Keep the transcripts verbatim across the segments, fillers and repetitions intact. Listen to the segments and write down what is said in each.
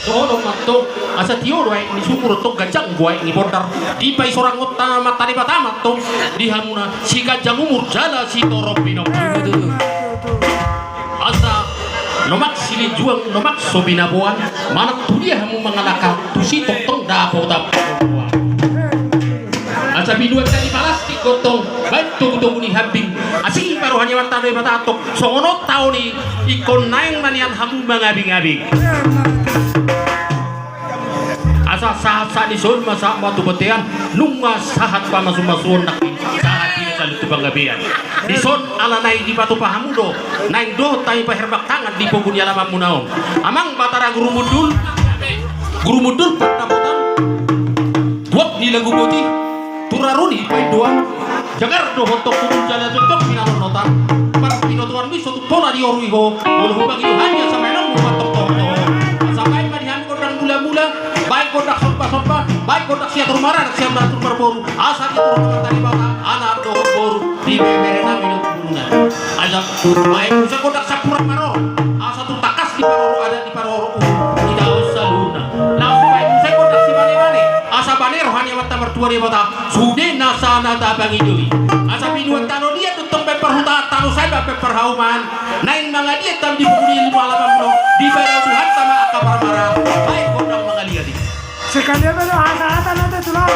Dohot ma antong, asa tio do aek ni sumur antong, ganjang do aek ni bondar. Dipaisoranghon Amanta Debata ma antong di hamuna siganjang umur jala sitorop binoan. Asa lomak silinjuang, lomak so binaboan, manang tu dia hamu mangalangka, tusi tongtong dapotan. Asa binuat na di palastik gotong, baen togutogu ni hambing. Asing ma roha ni Amanta Debata antong, songon on taon i, ingkon naeng ma nian hamu mangabingabing. Asa sahatsahat ni son ma sahat ma tu bontean, nunga sahat pamasumasuon nangkin, sahat i salut tu panggabean. Dison ala na i dipatupa hamu do, naeng dohot hami paherbang tangan di pogu ni alamanmuna on. Amang Batara Guru Mundul, Guru Mundul Pandapotan, tuak ni lagu boti, turaruni paindoan, jagar dohot tongtong jala jongjong pinanonotan, parbinotoanmi so tung pola diorui ho, molo hupangido hami asa baenonmu ma tongtong. Asa baen ma di hami gondang mulamula, baen gondang sombasomba, baen gondang siatur maranak sian maratur marboru, asa diturut Amanta Debata anak dohot boru, di beberenami dohot borunami. Asa baen muse gondang sampura maroro, asa tung tangkas diparoro adat, diparoro uhum, didaos saluhutna. Laos baen muse gondang simanebane, asa bane roha ni Amanta Martua Debata, sude nasa na tapangidoi. Asa binuat tano dia do tong baen parhutaan, tano Saibal baen parhaumaan, naeng mangaliat hami di pogu ni alamanmuna on, dibaen Tuhanta ma angka parmaraan, baen gondang mangaliat i. Sekalian ma do hasahatan ate tulang.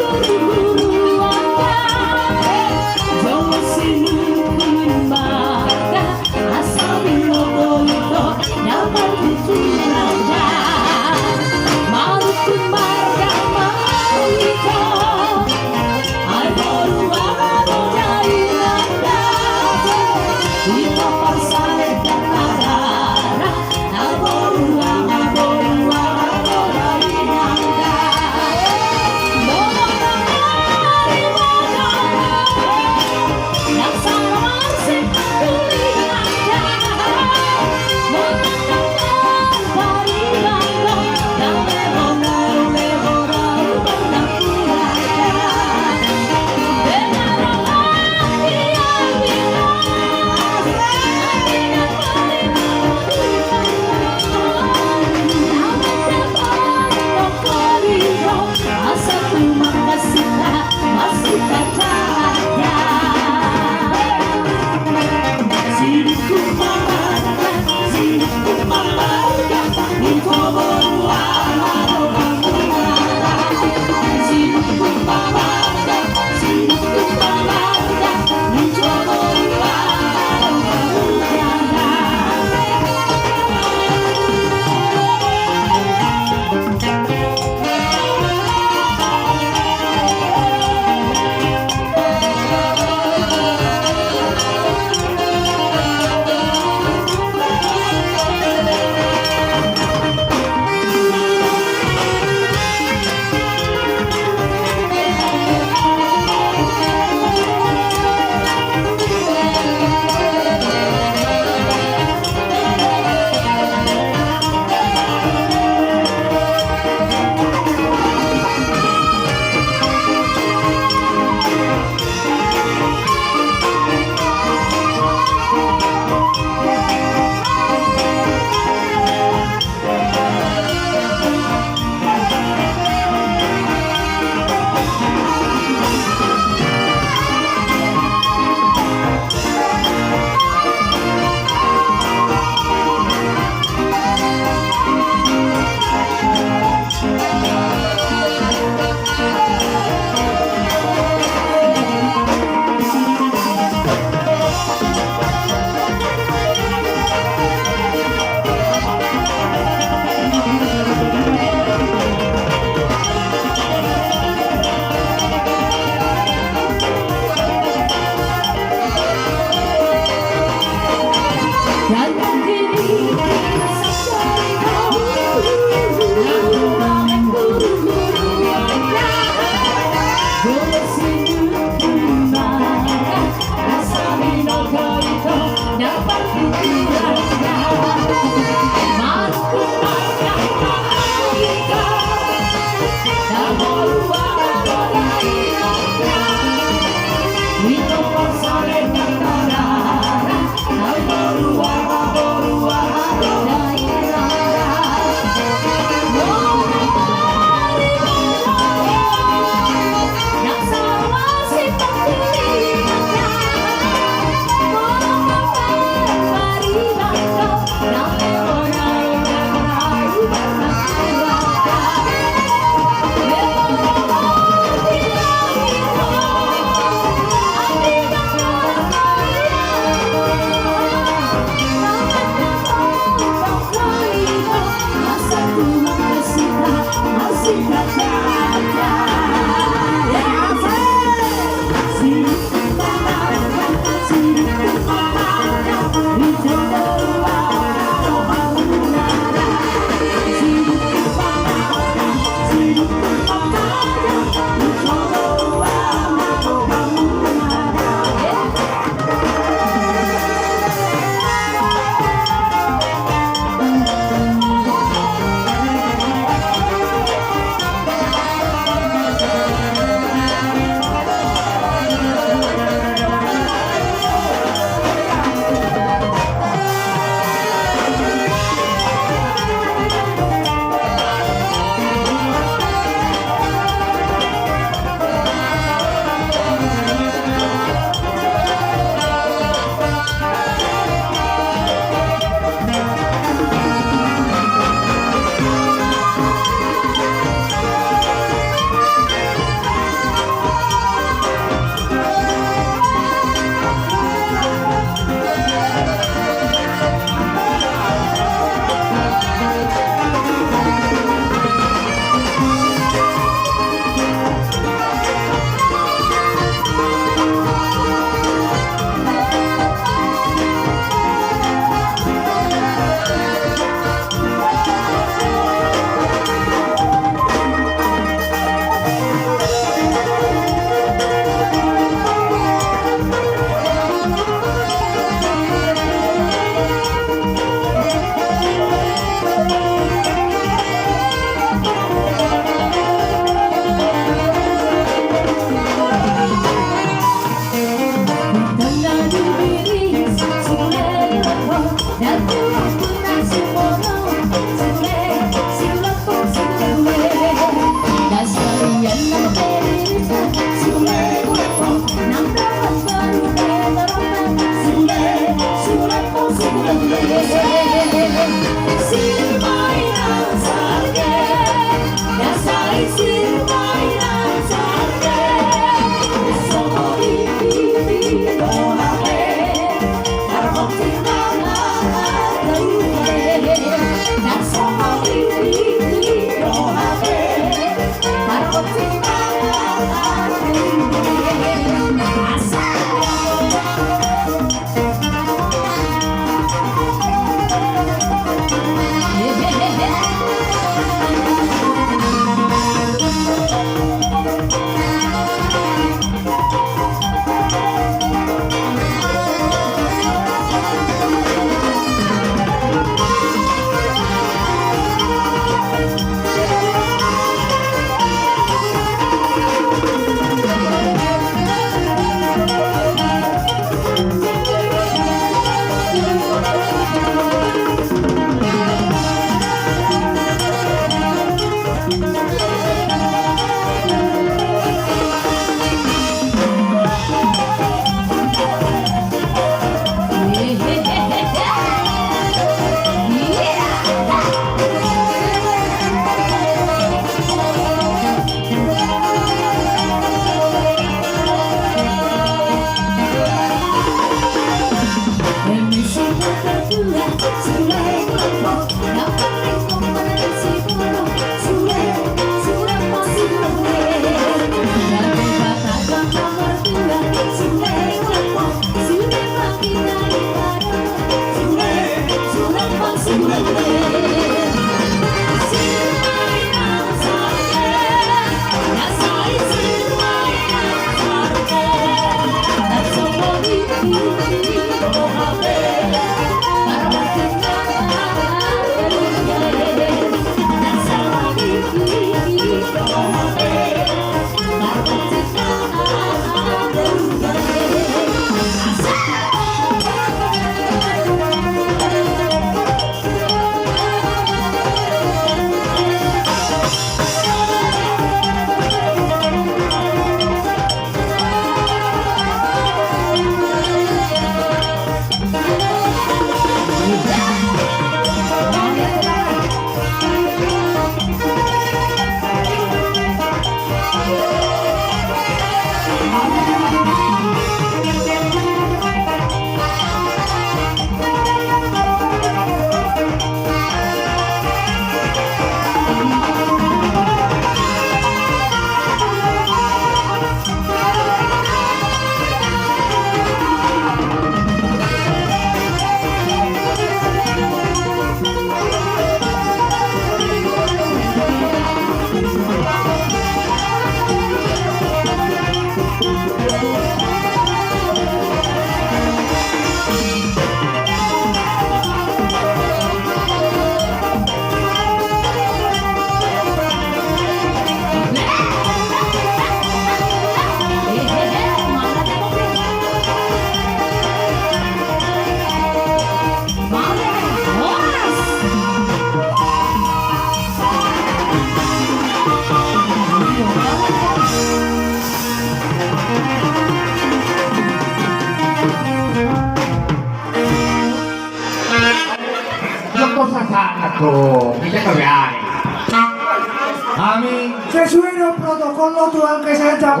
Amin. Sesuai dengan protokol lo tuan kesaja.